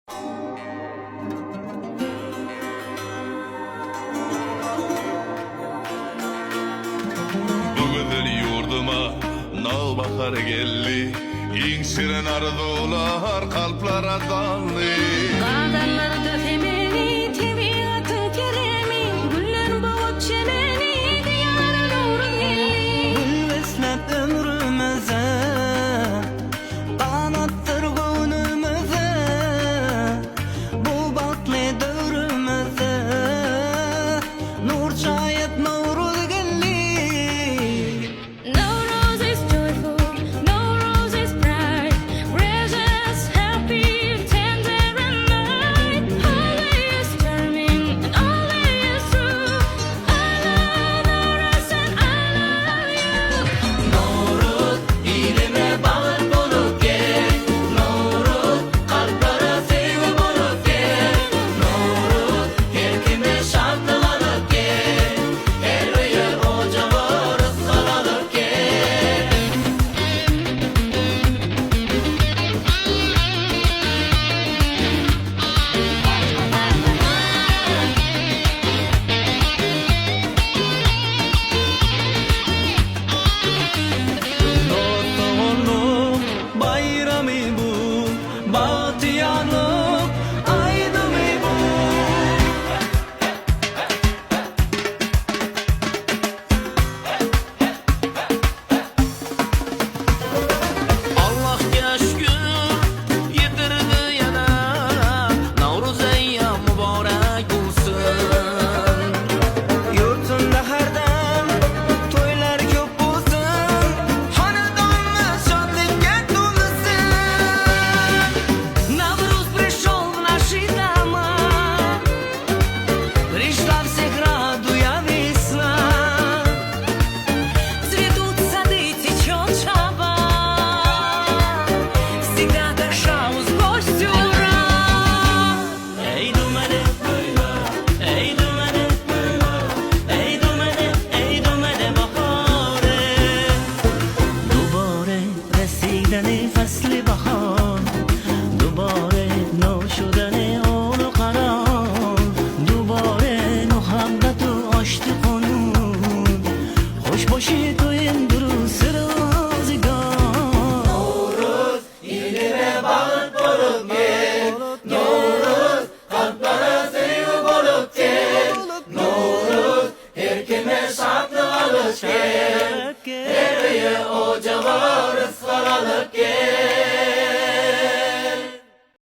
Bu gözel ýurduma nowbahar geldi, Iň şirin arzuwlar kalplara doldy. Gazanlarda semeni, tebigatyň keremi, Güller bogup çemeni, Diýara Nowruz geldi. Gül besläp ömrümize, Ganatdyr göwnümize, Bu bagtly döwrümize, Nur çaýyp Nowruz geldi. Nowruz is joyful, Nowruz is bright, Gracious, happy, tender and light. Always charming and always true. I love Nowruz and I love you. Nowruz ilime bagt bolup gel, Nowruz kalplara söýgi bolup gel, Nowruz her kime şatlyk alyp gel, Her öýe ojaga rysgal alyp gel. Dost-doganlyk baýramy bu, Bagtyýarlyk.